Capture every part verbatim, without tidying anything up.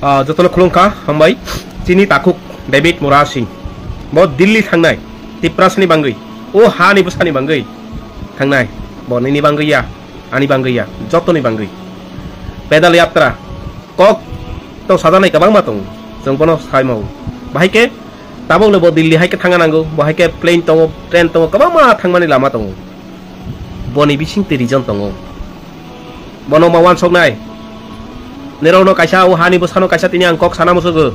Ah, jotono khulumkha, hambai. Chini takhuk David Murasing. Bo Delhi thangnai, Tiprasani bangwi. O hani bwsani bangwi thangnai. Bo nini bangwi ya, ani bangwi ya, jotoni bangwi. Pedal yatra, kok to sajaknai kwbangma tongo. Chwng bono sai mao. Bahai khe tabok le bo Delhi hai khe thangna nango. Bo hai khe plane tongo, train tongo, kwbangma thangmani lama tongo. Boni bising twi reason tongo. Bono ma wansoknai. Nerokno kaisa o hani bwsano kaisa tini ang kok sana musugo.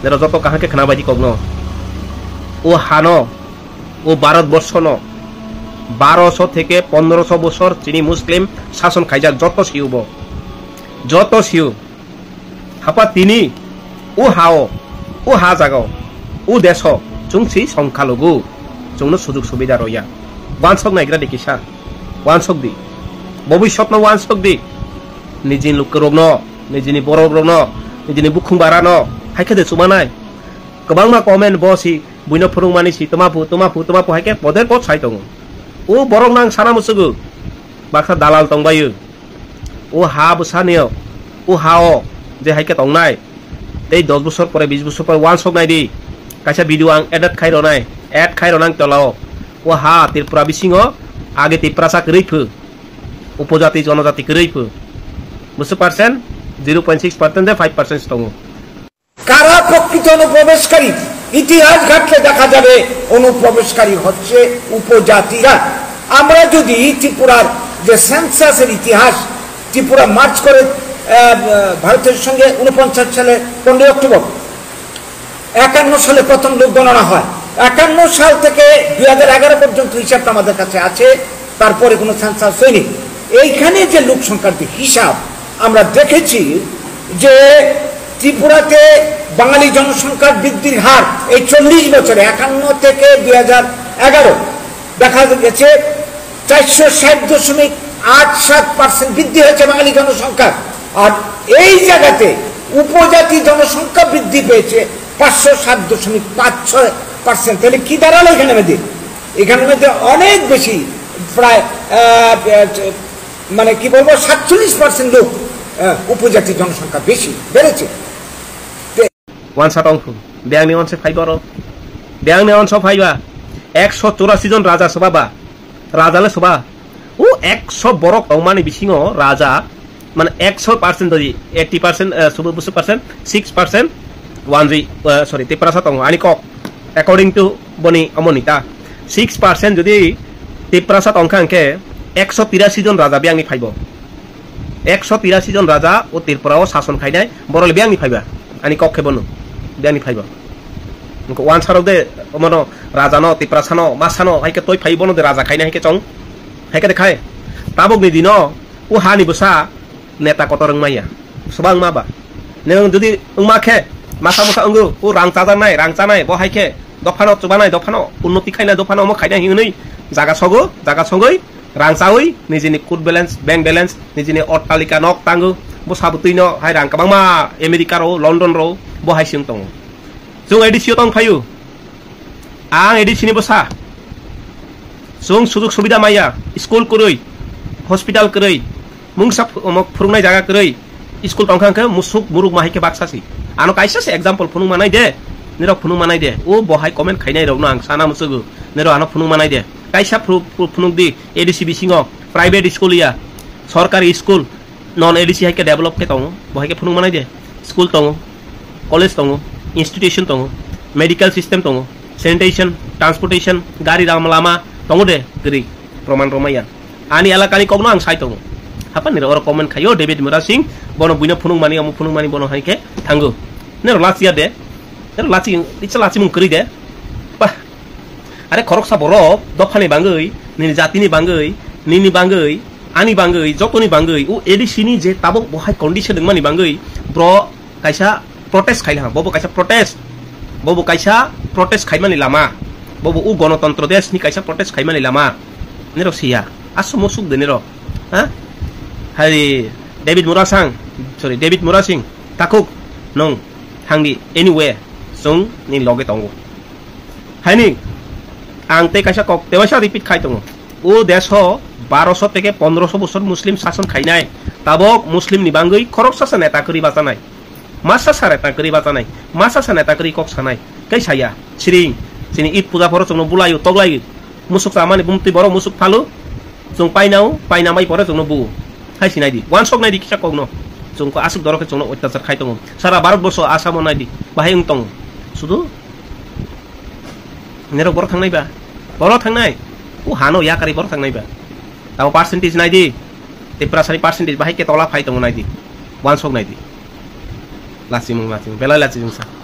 Nerok joto kaham khe khna baidi kokno. O hano, o Bharat borshono baroso theke pondroso bosor chini Muslim sason khaijak, joto siyo bo. Joto siyo. Hapa tini o hao, o ha jagao, o deso chwng si songkha lugu, chwngno sujuk subida roya. Wansok naigra di kisa, wansok di. Bobiswtno wansok di. Nijini lukurokno, nijini borokrokno, nijini bukhung barano, hai khe de chumanai. Kwbangma comment bo si, buino phwrwngmani si, tuma phu, tuma phu, tuma phu, hai khe poder pot sai tongo. O borok nang sana musugo, baksa dalal tongbaio. O ha bwsani o, o ha o je hai khe tongnai, tei dos bosor pore, bis bosor pore wansok nai di. Kaisa video ang edit khai ronai, add khai ronang tola o. O ha Tripura bisingo age Tiprasa kwrwi phu, upojati jonojati kwrwi phu. Busu percent, zero point six percent de five percent tongo. কারা প্রকৃত অনুপ্রবেশকারী? ইতিহাস ঘাটলে দেখা যাবে অনুপ্রবেশকারী হচ্ছে উপজাতিরা। আমরা যদি ত্রিপুরার যে সেন্সাসের ইতিহাস, ত্রিপুরা মার্চ করে আহ, ভারতের সঙ্গে ঊনপঞ্চাশ সালে পনেরোই অক্টোবর, একান্ন সালে প্রথম লোক গণনা হয়। একান্ন সাল থেকে দুই হাজার এগারো পর্যন্ত হিসাবটা আমাদের কাছে আছে, তারপরে কোনো সেন্সাস হয়নি। এইখানে যে লোক সংখ্যার যে হিসাব, আমরা দেখেছি যে ত্রিপুরাতে বাঙালি জনসংখ্যার বৃদ্ধির হার এই চল্লিশ বছরে, একান্ন থেকে দুই হাজার এগারো, দেখা গেছে চারশো ষাট দশমিক আট সাত পার্সেন্ট বৃদ্ধি হয়েছে বাঙালি জনসংখ্যা। আর এই জায়গাতে উপজাতি জনসংখ্যা বৃদ্ধি পেয়েছে পাঁচশো সাত দশমিক পাঁচ ছয় পার্সেন্ট। তাহলে কি দাঁড়ালো এখানে মধ্যে? এখানে মধ্যে অনেক বেশি, প্রায় আহ, আহ, মানে কি বলবো, সাতচল্লিশ পার্সেন্ট লোক আহ, উপজাতি জনসংখ্যা বেশি বেড়েছে। Wansa tong phu. Biyangni onse phai boro. Biyangni onso phaiba. Ekso churasi jon raja soba ba. Raja le soba. O ekso borok tongmani bisingo raja, mane ekso percent doi, eighty percent, eh, subu busu percent, six percent wanjui, eh, sorry, Tiprasa tongo. Ani kok. According to boni omoni ta. Six percent jodi Tiprasa tongkha hwnkhe ekso tirasi jon raja biyangni phaibo. Ekso tirasi jon raja o Tripura o sason khainai, borok le biyangni phaiba. Ani kok khe bono, biyangni phaiba. Wngkha wansarok de, omono raja no, Tiprasa no, masa no, hai khe toi phai bono de raja khainai hai khe chong. Hai khe de khai. Tabok ni dino, o ha ni bwsa neta kotor wngmaya. Swbang ma ba. Nwng jodi wngma khe, masa masa wngo, o rang chajaknai, rang chanai, bo hai khe, dophano chubanai, dophano unnoti khainai, dophano omo khainai hinwi jaga sogo, jaga sogoi, rang chawi, nijini court balance, bank balance, nijini ottalika nok tango, bo sabutwino hai rang kwbangma America ro, London ro, bo hai se wng tongo. Chwng A D C o tong phaio. Ang A D C ni bwsa. Chwng sujuk subida maya, school kwrwi, hospital kwrwi, mungsa ph-, omo phwrwngnai jaga kwrwi, school tongkha hwnkhe musuk muruk ma hai khe baksa si. Ano kaisa se example phunuk manai de, nirok phunuk manai de. O bo hai comment khainai rokno ang sana musugo, nirok ano phunuk manai de. Kaisa phru-, phru-, phunuk di, A D C bisingo, private school ya, sorkari school, non A D C hai khe develop khe tongo, bo hai khe phunuk manai de. School tongo, college tongo, institution tongo, medical system tongo, sanitation, transportation, gari ram lama tongo de, kwrwi, proman romaya. Ani elakani kokno ang sai tongo. Hapan nira oro comment khayo, David Murasing, bono buino phunuk mani, omo phunuk mani, bono hai khe thango. Nero lachiya de, nero lachi, itsa lachimung kwrwi de. Bah, are khoroksa borok dophani bangwi, nini jatini bangwi, nini bangwi, ani bangwi, jotoni bangwi, o A D C ni je tabok bo hai condition wngmani bangwi, bro kaisa protest khaina, bobo kaisa protest, bobo kaisa protest khaimani lama, bobo o gonotontro desh ni kaisa protest khaimani lama, nirok siya, aso mosuk de nirok, ha? Hari David Murasang, sorry, David Murasing, takhuk nung thangdi anyway, chwng ni loge tongo. Haini, ang tei kaisa kok tewaisa repeat khai tongo. O desh o baroso teke pondroso bosor Muslim sason khainai. Tabok Muslim ni bangwi khoroksa sa neta kwrwi bachanai. Masa sare ta kwrwi bachanai, masa sane ta kwrwi kok sanai, kai saya, siring, sini Eid puja phoro chwngno bulaio, toklaio, musuk chamani bumtwi borok musuk phalo, chwng painao, paina mai pore chwngno buo. Hai sinai di, wansok nai di kisa kokno, chwng ko aswk dorok khe chwngno otyachar khai tongo, sara Bharat borsho Asamo nai di, bahai wng tongo, sudu nerok borok thangnai ba, borok thangnai, o hano yakarwi borok thangnai ba, tamo percentage nai di, Tiprasani percentage bahai khe tola phai tongo nai di, wansok nai di, lachimung, lachimung, belai lachimung sa.